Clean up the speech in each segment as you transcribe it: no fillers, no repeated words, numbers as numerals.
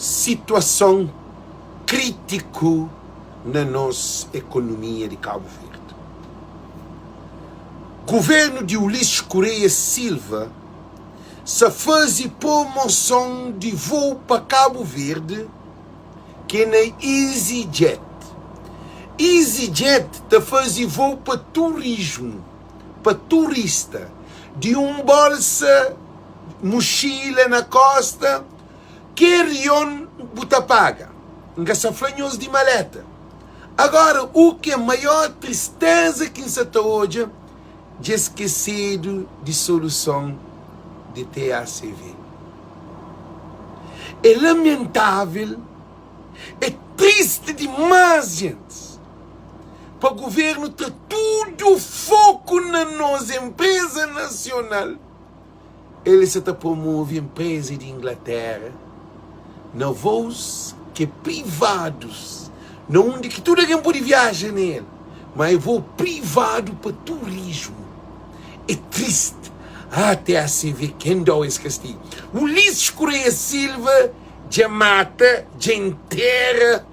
Situason kritiku na nos ekonomia di Kabu Verdi. Guvernu di Ulisses Correia Silva sa faze promoson di vou pa Kabu Verdi ki é na EasyJet. EasyJet ta faze vou pa turismu, pa turista, di un bolsa muxila na kosta, Carry-on bu ta paga. N ka sa fla nhos di maleta. Agora u ke maior tristeza ki N sa ta odja dja skesedu di soluson di TACV. É lamentavel, é triste dimas gentis pa governo tra tudu foku na nos empresa nasional. El sa ta promove enpreza di Inglatéra na vôus ki é privadus, na undi ki tudu algen pode viaja na el, má é vôu privadu pa turismu. É tristi. Ah, TACV, ken da-u es kastigu? Ulisses Correia Silva dja mata, dja intera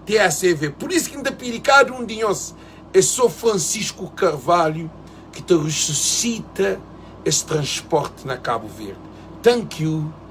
TACV. Pur isu ki N ta pidi kada un di nhos, é sô Francisco Carvalho ki ta resusita es transporte na Cabo Verde. Thank you.